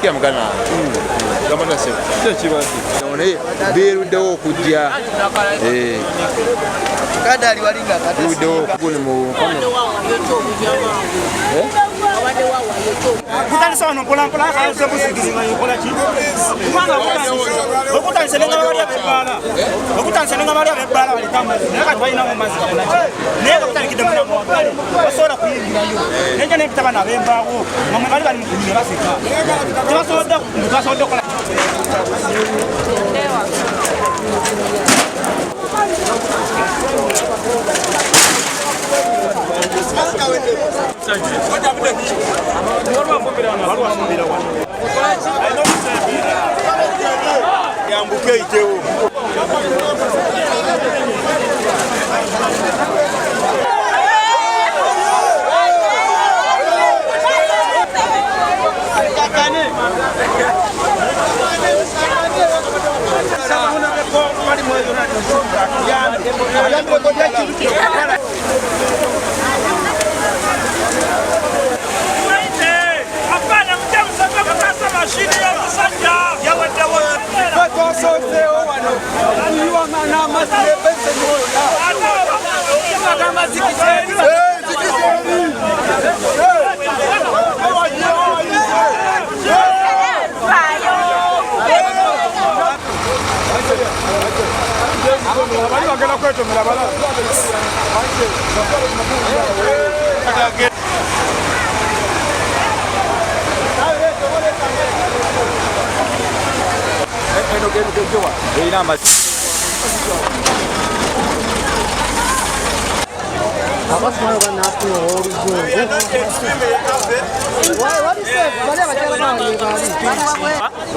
Sikia muganda wange. Gamba tasebo. Naye beeruddewo okujja. Kada ali walinga kati. Beeruddewo okuguli mu nkono. Kutandisa wano mpolampola akaze busigizi nga yokola ki? Kubanga okutandisa nenga bali abebbaala. Okutandisa nenga bali abebbaala baleeta amazzi. Naye kati balina mu mazzi gakola ki? Naye nga kutandikidde mulambo waggale basobola kuyingirayo. Naye nja nempita bano ab'embaawo nga mwe bali bali mu kunyumya baseka. Tebasobodde tebasobodde kukola. Yambuke eyitewo.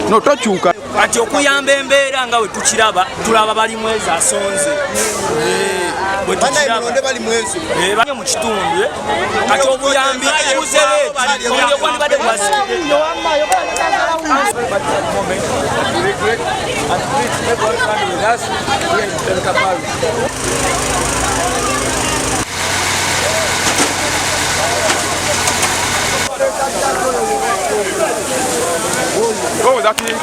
No tokyuka. Kati okuyamba embeera nga bwe tukiraba tulaba Balimwezo asonze. Bwe tukiraba bali mu kitundu kati obuyambi buzereeti omuliro gwandibadde gwazikidde. Go, Zaki.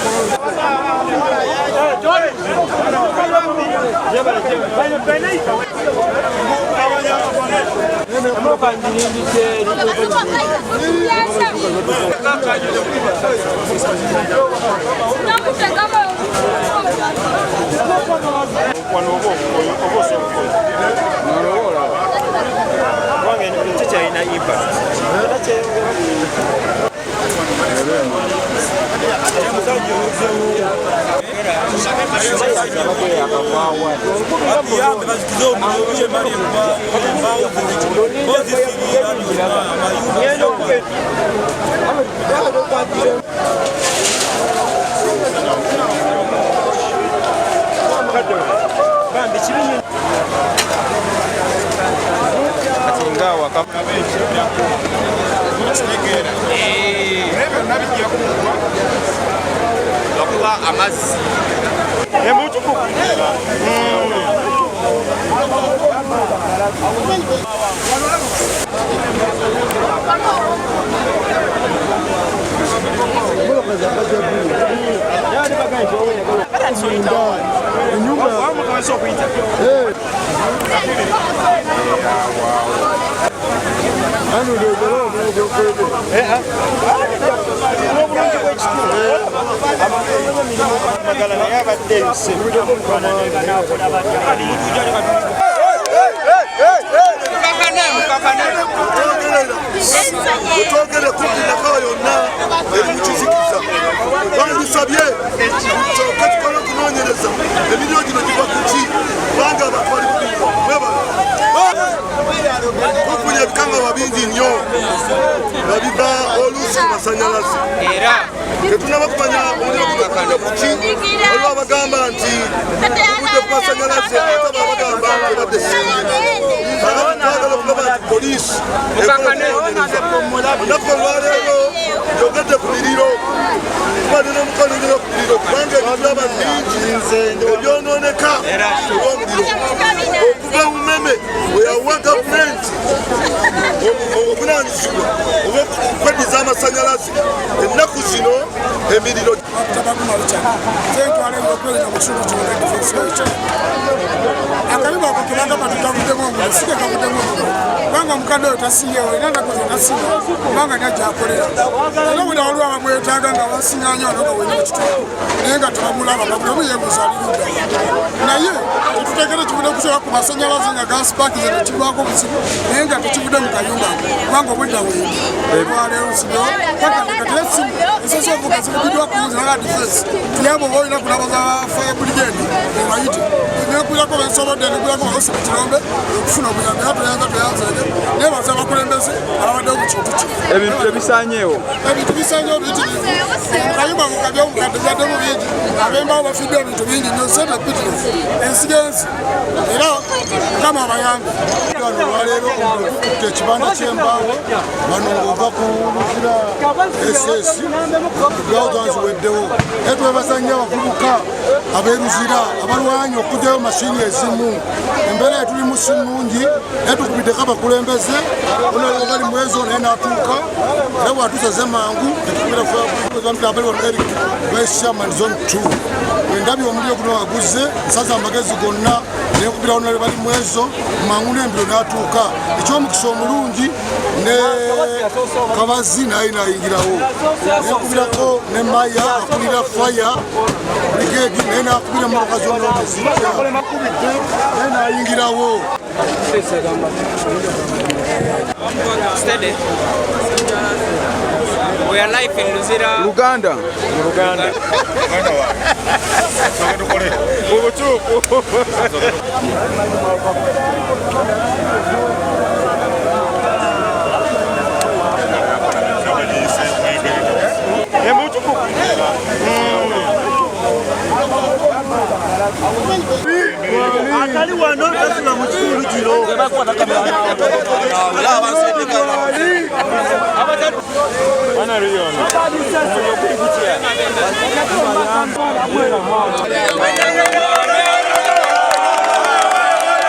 Otwogere kumpi nakawa yonna eri mu kizikiza. Bandusabye kyokka tukole okunoonyereza emiriyo gino giva ku ki, kubanga abantu bali kubirwa. Tufunye ebikangabwa bingi nnyo nga biva oluusi ku masannyalaze. Tetunnaba kumanya omuliro guno guvudde ku ki. Waliwo abagamba nti guvudde ku masannyalaze, ate abalala bagamba nti ebadde siriimu. Twagala okulaba nti poliisi ekola okunoonyereza. Olunaku olwaleero njogedde ku miriro, tubadde n'omukono ku miriro kubanga ebitulaba bingi ebyonooneka olw'omuliro. Okuva Umeme bwe yawa gavumenti obuvunaanyizibwa Okweddiza amasanyalaze ennaku zino emiriro. Akayumba ako kebagamba tekavuddemu omuliro, si kekavuddemu omuliro, kubanga omukadde oyo tasingewo era ennaku zino tasinga, kubanga ni ajjakolera era obudde waliwo abamwetaaga nga basinga nnyo wano nga wena ekitundu, naye nga tebamulaba nga buli omu yeebuuza ali ludda. Naye tetutegere kivudde kusobola ku masanyalaze nga gasipakize nekivaako obuzibu, naye nga tekivudde mu kayumba ako, kubanga obudda wendi olwaleero nsibyewo paka kati esimu esoose ovuga zivugiddwa kunze nga defense tuyamba oba olina kunaba za fire brigade ebayite nekubirako bensobodde nekubirako baosi mu kirombe okufuna obuyambi, era toyanza toyanzege nebaza abakulembeze ababaddewo mu kintu kino. Ebintu tebisanyeewo? Ebintu bisanyewo biyitirivu. Kayumba mu kabi omukadde byaddemu bingi, abembawo bafiddwa ebintu bingi nnyo, sente mpitirivu, ensigo ensi, era Mukama abayambe. Olwaleero omuliro gukutte ekibanda ky'embaawo wano ng'ova ku Luzira SS ziweddewo, era twebaza nnyo abavubuka ab'eruzira abalwanyi okugyayo mashini ezimu. Embeera yetulimu si nnungi, naye tukubiddeko abakulembeze bali mwezo naye n'atuuka, era bwatusaze mangu netukubira wano Eric, vice chairman zone 2. Wendabye omuliro guno waguze nsaza amagezi gonna nenkubira wano bali mwezo mangu n'embiro n'atuuka. Ekyomukisa omulungi ne Kabazi naye nayingirawo, nenkubirako ne maya akulira fire brigade naye nakubira emotoka zonna nezijja naye nayingirawo. Steady. We are live in Luzira. Luganda. Luganda. Mu butuufu. Atali wano tasula mu kitundu kino.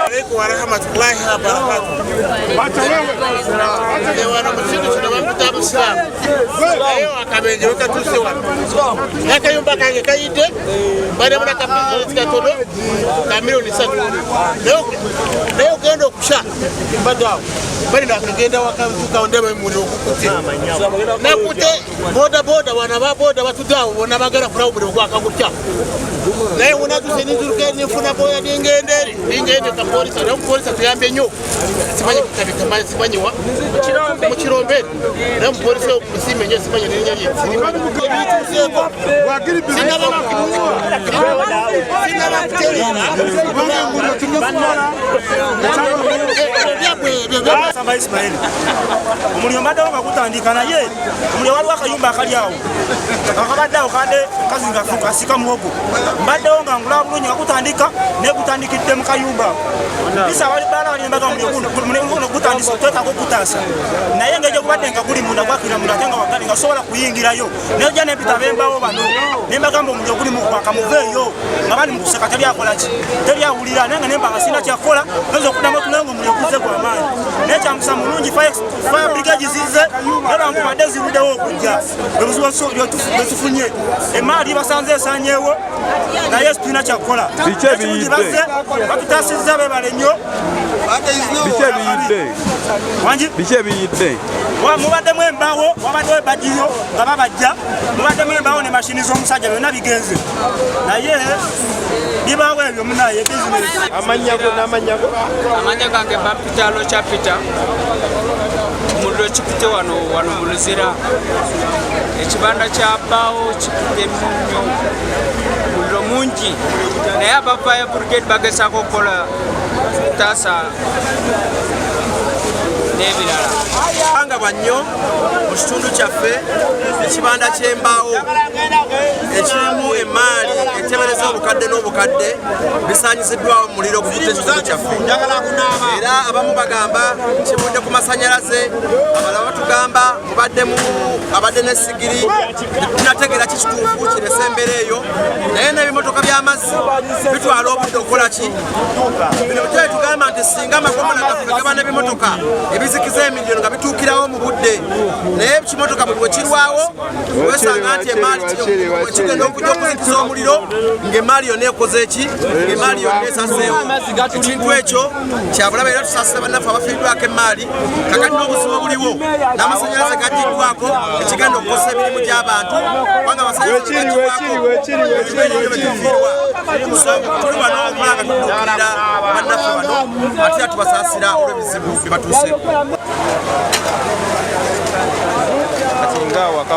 Alaikum warahmatullahi wabarakatuh. Wano mu kintu kino bampita Busiraamu, naye akabenje wekatuuse wano n'akayumba kange kayidde, mbaddemu nakabizinesi katono ka miliyoni 3, naye ogenda okusha mbadde awo bali nakagenda wakatuukawo ndaba emuliro ogukutte nakute boda boda wana ba boda batudde awo bonna bagala kulaba omuliro gwaka gutya, naye wonatuse ninzuruka ninfuna boya ningenda eri ningenda kapolisa, naye omupolisa tuyambye nnyo, simanyi kutabika simanyiwa mu kirombe, naye omupolisa omusiime nnyo, simanyi nerinnya lye ebituuseeko sinaba kutereera. Samba Ismail. Omuliro mbaddewo nga gutandika, naye omuliro waliwo akayumba akali awo akabadde awo kadde kazi nga kasika muwogo, mbaddewo nga ngulaba bulungi nga gutandika, naye gutandikidde mu kayumba bisa abali bala bali mbaga omuliro guno gutandise twetaaga okutaasa, naye engeri gyegubadde nga guli munda gwakira munda ate nga wagali nga sobola kuyingirayo, naye ojja nempita abembawo bano nembagamba omuliro guli mukwaka muveeyo, nga bali mukuseka teryakola ki teryawulira, naye nga nemba nga sirina kyakukola noza okuddamu otunayo nga omuliro guzze gwamaanyi, naye kyamusa mulungi fire brigade zizze nalwankubadde ziruddewo okujja bwebuzibu bwetufunye, emaali basanze esanyeewo, naye tulina kyakukola. Biki ebiyidde? Bazze batutaasizza, bebale nnyo. Biki ebiyidde? Wangi? Biki ebiyidde? Mubaddemu embaawo, wabaddewo ebadiyo nga babajja, mubaddemu embaawo ne mashini z'omusajja, byonna bigenze, naye bibaawo ebyo munaye bizinesi. Amanyago n'amanyago. Amanya gange bampita Locha Peter. Omuliro kikute wano wano mu Luzira. Ekibanda kya bbaawo kikutte nnyo. Omuliro mungi. Naye aba fire brigade bagezaako okukola kutaasa n'ebirala. Kangabwa nnyo mu kitundu kyaffe ekibanda ky'embaawo ekirimu emaali etebereza obukadde n'obukadde bisaanyiziddwawo mu muliro ogukutte ekitundu kyaffe, era abamu bagamba kivudde ku masanyalaze, abalala batugamba mubadde Abaddemu abadde n'essigiri, tetunategeera ki kituufu kirese embeera eyo, naye n'ebimotoka by'amazzi bitwala obudde okukola ki. Bino bitwale tugamba nti singa amagomola gaffe gaba n'ebimotoka ebizikiza emiriro nga bituukirawo mu budde, naye ekimotoka buli bwe kirwawo wesanga nti emaali kigenda okujja okuzikiza omuliro ng'emaali yonna ekoze eki, ng'emaali yonna esazeewo. Ekintu ekyo kyabulaba era tusaasira bannaffe abafiiriddwako emaali. Kakati n'obuzibu obuliwo n'amasannyalaze gaggiddwako, ekigenda okukosa emirimu gy'abantu, kubanga amasannyalaze gaggiddwako. So tuli wano okulaba nga tudduukirira bannaffe bano, ate era tubasaasira olw'ebizibu bye batuuseeko. Kati nga waka.